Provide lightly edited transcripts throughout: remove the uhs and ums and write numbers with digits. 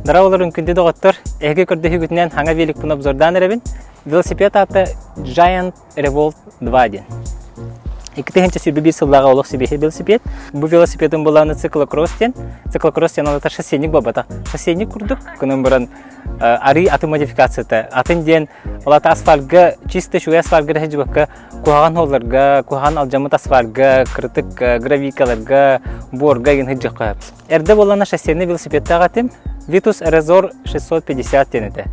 Дороголорун күндү доҕоттор, эһиги көрдөһүүгүтүнэн хаҥа великпын обзордаан эрэбин. Велосипед аата Giant Revolt 2 диэн. 2021 сыллааҕы олох сибиэһэй велосипед. Бу велосипедын булааны циклокросс диэн. Циклокросс диэн алата шоссейник буолбатах. Шоссейник курдук, гынан баран арыы атын модификацията. Атын диэн Ол асфальтга чисто үчүгэй асфальтга эрэ сылдьыбакка куһаҕан суолларга, куһаҕан алдьаммыт асфальтга, кырытык гравийкаларга, буорга игин сылдьыахха сөп. Эрдэ буоллаҕына шоссейный велосипедтаах этим. Vitus Resor 650 диэн этэ.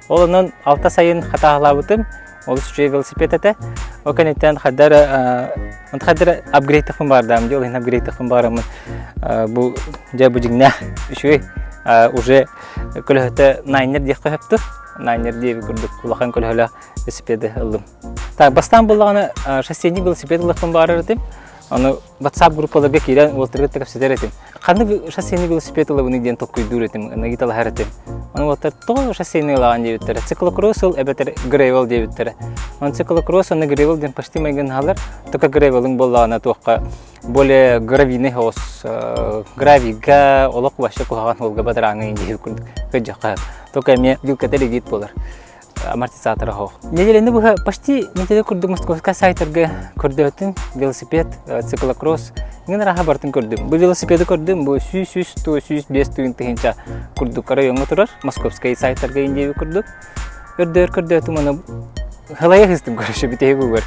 Ол онон алта сайын хатааһылаабытым. Олус үчүгэй велосипед этэ. Ол кэнниттэн хайда эрэ хайда эрэ апгрейдтахпын баардаам дии, ол иһин апгрейдтахпын баарыммын бу дьэ бу дьиҥнээх үчүгэй уже көлөһөтө найнер диэххэ сөптө. Найнер диэби курдук улахан көлөһөлөөх велосипеды ыллым. Так, бастаан буллаҕына шоссейник велосипед ылыахпын баҕарар этим. Ону WhatsApp группаларга киирэн уолтарга кэпсэтэр этим. Ханнык шоссейный велосипед ылабыный диэн толкуйдуур этим, ыйыталаһар этим. Ону уолаттар тоҕо шоссейный ылаҕын диэбиттэрэ. Циклокросс ыл эбэтэр гревел диэбиттэрэ. Оны циклокросс уонна гревел диэн почти майгыннаһалар, только гревелыҥ буоллаҕына туохха более гравийный соҕус гравийга олох вообще куһаҕан суолга бадарааҥҥа индиһи курдук кыдьахха только эмиэ вилката регит буолар амортизатора суох. Неделяны быһа почти неделя курдук московскай сайтарга көрдөөтүм велосипед, циклокросс иҥин араха бартын көрдүм. Бу велосипеды көрдүм, бу 100 ту 105 тыын тыһынча курдук райоҥҥа турар московскай сайтарга индиэби курдук. Өрдөөр көрдөөтүм аны Халайа хыстым короче бүтэһик угар.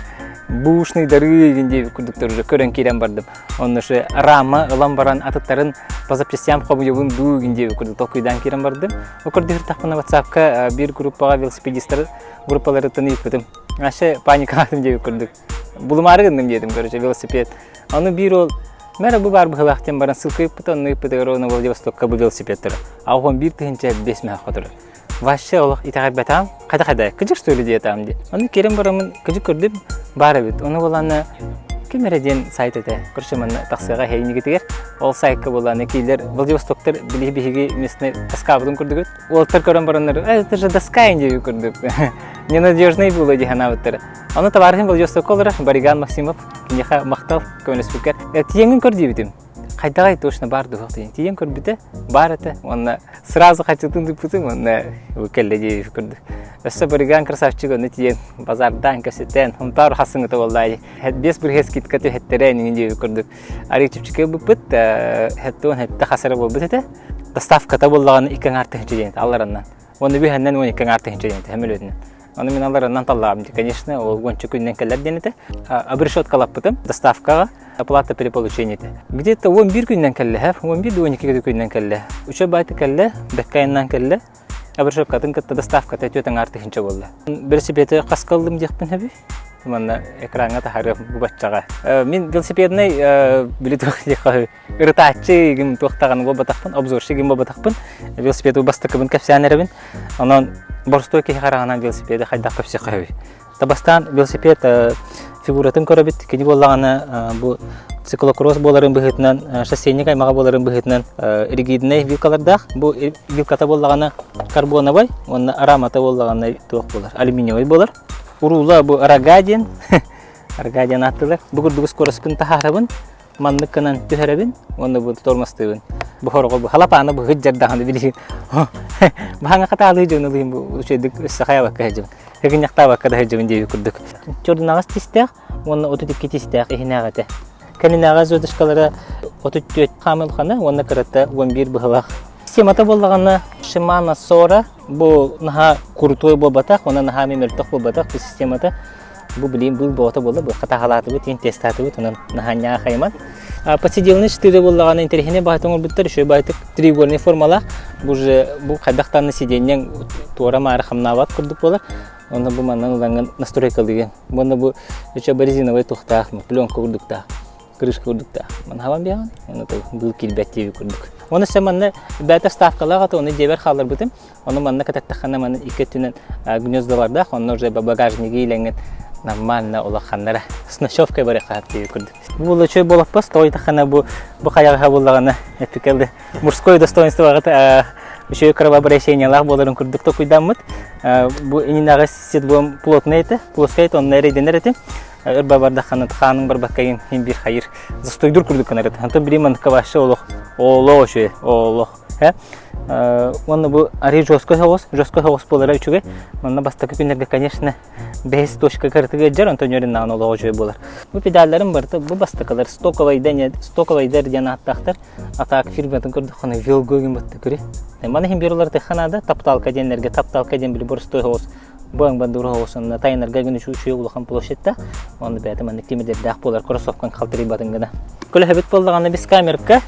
Бушный дары игин диэбит курдуктар уже көрөн киирэн бардым. Онно ше рама ылан баран атыттарын по запчастям хомуйабын дуу игин диэбит курдук толкуйдаан киирэн бардым. Ол көрдөһүртахпына WhatsAppка биир группаҕа велосипедистар группаларыттан ыыппытым. Аше паникалаатым диэбит курдук. Булумаары гынным диэтим короче велосипед. Аны биир ол Мэр бу баар быһылаах диэн баран ссылка ыыппыта, онно ыыппытыгар уонна Владивостокка бу велосипедтары. А он 1005 мөһөх турар. Вообще олох итэҕэйбэтэҕим, хайда-хайда, кыдьык что ли диэтэҕим дии. Ону киирэн бараммын кыдьык көрдүм, баар эбит. Ону буолааны ким эрэ диэн сайт этэ. Короче, манна тахсыаҕа эһэйинигитигэр. Ол сайтка буолааны киилэр Владивостоктар били биһиги местный доскабытын көрдүгүт. Уолаттар көрөн бараннар, это же доска диэби курдук. Ненадежный было дии санаабыттара. Ону табаарыһым Владивостокка олорор Бариган Максимов киниэхэ махтал көмөлөспүккэр. Тиийэҥҥин көр диэбитим. Хайдаҕай точно баар дуһуох диэн тиийэн көрбүтэ баар этэ уонна сразу хачытын тыппытым уонна кэллэ диэбит курдук. Өссө барыгаан красавчик онно тиийэн базардаан кэпсэтэн Һунтаар хассыҥыта буоллаа 5 бырыһыан скидка түһэттэрэ эниҥин диэбит курдук. Арый чэпчэки ылбыппыт хэттэ хэттэ хасара буолбут этэ. Доставката буоллаҕына 2,5 тыһыынча диэн аллараннан. Уонна бүһэннэн 12,5 тыһыынча диэн этэ сөмөлүөтүнэн. Ону мин аллараннан таллаҕым конечно, ол уонча күнүнэн кэлэр диэн этэ. Обрешеткалаппытым доставкаҕа оплата при получении этэ. Где-то 11 күнүнэн кэллэ, 11-12 күнүнэн кэллэ. Үчүгэй баайта кэллэ, бэккэ айаннаан кэллэ. Обрешеткатын кытта доставката 4,5 тыһыынча буолла. Велосипеды хаска ыллым диэхпин сөбүй? Манна экраҥҥа таһаарыам бу баччаҕа. Мин велосипедный били туох диэххэ ырытааччы игин туох даҕаны буолбатахпын, обзорщик игин буолбатахпын. Велосипеды бастакыбын кэпсээн эрэбин. Онон боростуой киһи хараҕынан велосипеды хайдах көпсүөххэ сөбүй? Бастаан велосипед фигуратын көрөбүт. Кини буоллаҕына бу циклокросс буоларын быһыытынан, шоссейник аймаҕа буоларын быһыытынан ригиднэй вилкалардаах. Бу вилката буоллаҕына карбоновай уонна рамата буоллаҕына туох буолар? Алюминиевай буолар. Уруула бу рога диэн рога диэн ааттыылар. Бу курдук скороспун таһаарабын. Маннык гынан түһэрэбин уонна бу тормозтыыбын. Бу хороҕо бу халапааны бу хыдьардаҕына билигин баһаҥа хатаалыы дьону бу үчүгэйдик өссө хайабакка сылдьабын. Хыгынньахтаабакка да сылдьабын диэбит курдук. Чордунаҕас тистээх уонна 32 тистээх иһинээх этэ. Кэннинээҕи звездочкалара 34 хаамылхана уонна кырата 11 быһылаах. Системата буоллаҕына Shimano Sora бу наһаа крутой буолбатах, уонна наһаа мөлтөх буолбатах бу системата. Бу билигин быыл боҕото буолла, бу хатаһалаатыбыт, иин тестаатыбыт, онон наһаа ньаахайыман. Подседельный штыри буоллаҕына интэриэһинэй баҕайытык оҥорбуттар, үчүгэй баҕайытык треугольный формалаах. Бу уже бу хайдах даҕаны сиденьеҥ туора-маары хамнаабат курдук буолар. Онно бу манан ылаҥҥын настройкалыыгын. Уонна бу үчүгэй резиновай туохтаах, пленка курдуктаах, крышка курдуктаах. Маны хабан биэҕин, онно быыл киирбэт диэбит курдук. Уонна сэ манна бэйэтэ ставкалаах ата, ону дьиэбэр хаалларбытым. Ону манна кэтэттэххинэ маны икки өттүнэн гнездолардаах, онно уже багажниги илэҥҥин нормально улаханнара с ночевкой барыахха диэбит курдук. Бу үчүгэй буолаппас, тоҕо бу бу хайаҕаһа буоллаҕына эпикэлы мужское достоинство үчүгэй кровообращениелаах буоларын курдук толкуйдаммыт. Бу иннинээҕи седлом плотный этэ, плоскай этэ, онно эрэйдэнэр этим. Өр бардаххана хааның барбакка иһин биир хайыр застойдур курдук гынар этэ. Онтон билим манныкка вообще олох олох үчүгэй, олох. Уонна бу арыы жестко соҕус, жестко соҕус буолара үчүгэй. Манна бастакы күннэргэ, конечно, бэһис точка кыратыгар дьэр, онтон үөрэннэҕинэ олоҕо үчүгэй буолар. Бу педалларым барыта бу бастакылар стоковайдар, стоковайдар диэн ааттаахтар. Атаак фирматын көрдөххүнэ Вилго гин батта көрү. Маны иһин биир улар тыха наада, тапталка диэннэргэ тапталка диэн били боростой соҕус бу бандура соҕус онно тайнарга гын үчүгэй улахан площадьта. Онно бэйэтэ маннык тимирдэрдээх буолар кроссовкан халтырыйбатын гына. Көлөһөбүт буоллаҕына бис камерка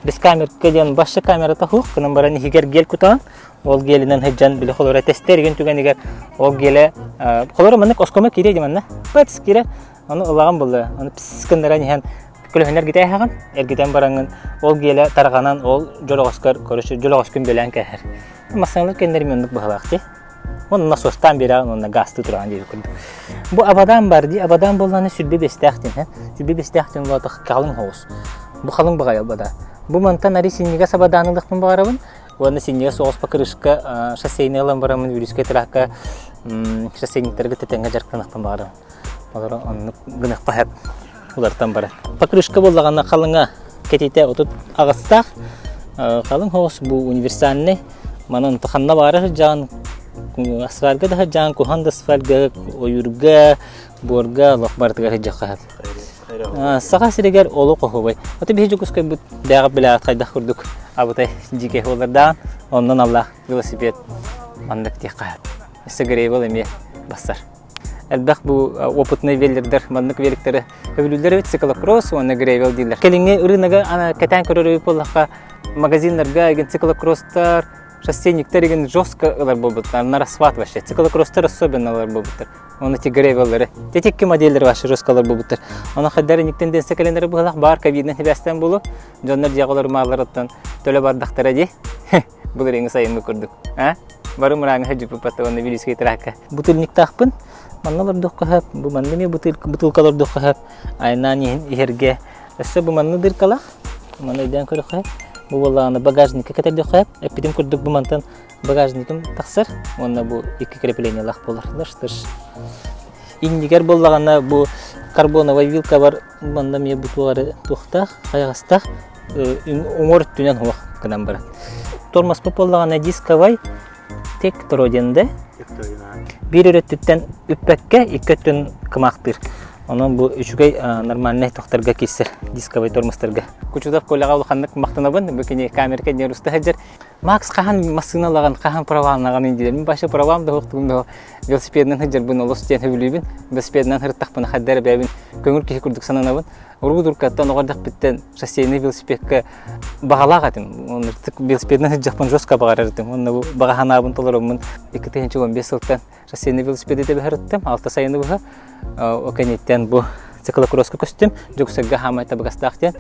Без камерка диэн башы камерата суох гынан баран иһигэр гель кутаҕын. Ол гелинэн сылдьан били холоро тестер игин түгэнигэр ол геле холоро маннык оскомо киирэ дии манна. Пэц киирэ. Ону ылаҕын булла. Ону пс гыннаран иһэн көлөһүнэр эргитээһэҕин. Эргитэн бараҥҥын ол геле тарҕанан ол дьолоҕоскор короче дьолоҕоскун бөлөөн кээһэр. Массыыналар кэннэрим оннук быһалаах дии. Уонна насостаан биэрэҕин уонна гаастыы тураҕын диэки курдук. Бу Абадан бар дии. Абадан буоллаҕына сүрбэ биэстээх диэн. Сүрбэ биэстээх диэн буолла халыҥ соҕус. Бу халыҥ баҕайы Абада. Бу мантан ари синньигэс Абадааны ылыахпын баҕарабын. Уонна синньигэс соҕус покрышка шоссейный ылан бараммын Вилюйскай тракка шоссейниктарга тэтэҥҥэ дьарыктаныахпын баҕарабын. Олору оннук гыныахпа сөп. Улартан барар. Покрышка буоллаҕына халыҥа кэтитэ 38-таах. Халыҥ соҕус бу универсальный. Манан ханна баара сылдьаҕын асфальга да сылдьаҕын, куһаҕан да асфальга, ойуурга, буорга олох барытыгар сылдьыахха сөп. Саха сиригэр олох оһуобай. Аты биһи Дьокуускайбыт бэҕэ билээҕит хайдах курдук абытай дьиикэй буолардаан, оннун аллаах велосипед маннык диэххэ сөп. Өссө грейбл эмиэ бассар. Элбэх бу опытный веллердэр маннык великтэри сөбүлүүллэр эбит циклокросс уонна грейвел дииллэр. Кэлиҥҥи ырыынагы кэтээн көрөр эбит буоллахха, магазиннарга игин циклокросстар, шоссейниктар игин жестко ылар буолбуттар, на расхват вообще. Циклокросстар особенно ылар буолбуттар. Оны ти грейвеллери. Тетикки модельдер вообще жестко ылар буолбуттар. Оны хайдар иниктен денсе кэлэннери быһылах бар ковиднен хибэстен булу. Дьоннор дьиэҕэ маалларыттан төлө бардахтара дии. Былырыыҥҥы сайыҥҥы курдук. А? Бары мырааҥҥа сылдьыппыт уонна Вилийскэй тракка. Бутыльниктаахпын. Манна олордуохха сөп. Бу манна эмиэ бутылка олордуохха сөп. Айнаан иһэргэ. Өссө бу манна дыркалаах. Маны өйдөөн көрүөххэ сөп. Бу буоллаҕына багажникка кэтэрдиэххэ сөп. Эппитим курдук бу мантан багажникым тахсар. Уонна бу икки креплениелаах буолар. Лыш-лыш. Иннигэр буоллаҕына бу карбоновай вилка бар. Манна эмиэ бу туох эрэ туохтаах, хайаҕастаах. Уҥуор өттүнэн суох гынан баран. Тормозпут буоллаҕына дисковай тектро диэн да биир өрөттүттэн үппэккэ икки өттүн кымаахтыыр. Онон бу үчүгэй нормальнай тохторго киирсэр дисковай тормозтарга. Кучудов Коляҕа улаханнык махтанабын. Бу кини камерка диэн уста сылдьар. Макс хаһан массыыналаҕын, хаһан праваланаҕын диир. Мин башы правам да суохтугум да велосипедынан сылдьарбын олус диэн сөбүлүүбүн. Велосипедынан сырыттахпына хайда эрэ бэйэбин көҥүл киһи курдук сананабын. Уруу-дуркаттан оҕо эрдэхпиттэн шоссейный велосипедка баҕалаах этим. Онно велосипедынан сылдьахпын жестко баҕарар этим. Онно бу баҕа санаабын толороммун 2015 сылтан шоссейный велосипеды тэбэһэр Алта сайыны быһа ол кэнниттэн бу циклокросска көстүм. Дьокуускайга хаамай табыгастаах диэн.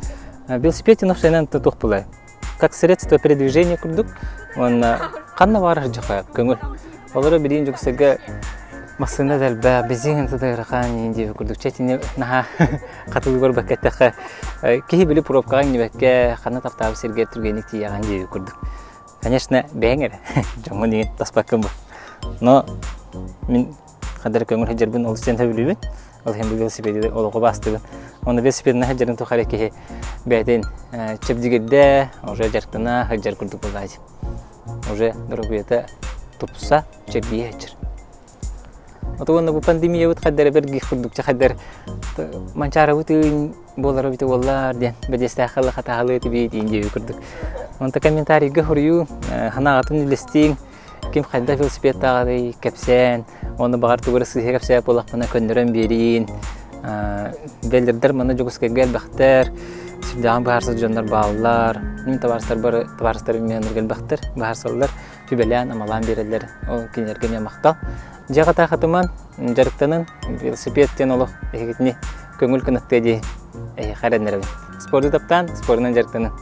Велосипед сайынан туох булай? Как средство передвижения курдук. Уонна ханна баҕарар дьоха көҥүл. Олору билигин Дьокуускайга массыына да элбэх, бензин да ыарахан диэбит курдук. Чэ итини наһаа хатылыы көрбөккө эттэххэ, киһи били пробкаҕа иҥнибэккэ, ханна таптаабыт сиргэ түргэнник тиийэҕин диэбит курдук. Конечно, бэйэҥ эрэ, дьоҥҥун иҥин таспаккын бу. Но мин хадары көҥүл сылдьарбын олус диэн сөбүлүүбүн. Ол иһин бу велосипеди олоҕу баастыыбын. Онно велосипедынан сылдьарын тухары киһи бэйэтин чэбдигирдэ, уже дьарыктана сылдьар курдук буолааччы. Уже доруобуйата тупса, чэбдийэ сылдьар. Ото уонна бу пандемиябыт хайдара бэргих курдук хайдар манчаарабыт ыын буолара бити буоллар диэн бэдиэстээххэ ыла хатаһалыы тибиит иин диэби курдук. Онто комментарийга хоруйуу ханаҕатын үллэстииҥ ким хайдах велосипедтааҕый кэпсээн уонна баҕар тугу эрэ сыыһа кэпсээбит буоллахпына көннөрөн биэриин Беллердэр манна Дьокуускайга элбэхтэр сүрдээҕин быһаарсар дьоннор бааллар мин табаарыстарбар табаарыстарым эмиэ элбэхтэр быһаарсаллар сүбэлээн амалаан биэрэллэр ол кинилэргэ эмиэ махтал дьиэҕэ таахатыман дьарыктанын велосипед диэн олох эһигитини көҥүл кынаттыа дии эһиэхэ эрэннэрэбин спорду таптаан спорунан дьарыктанын.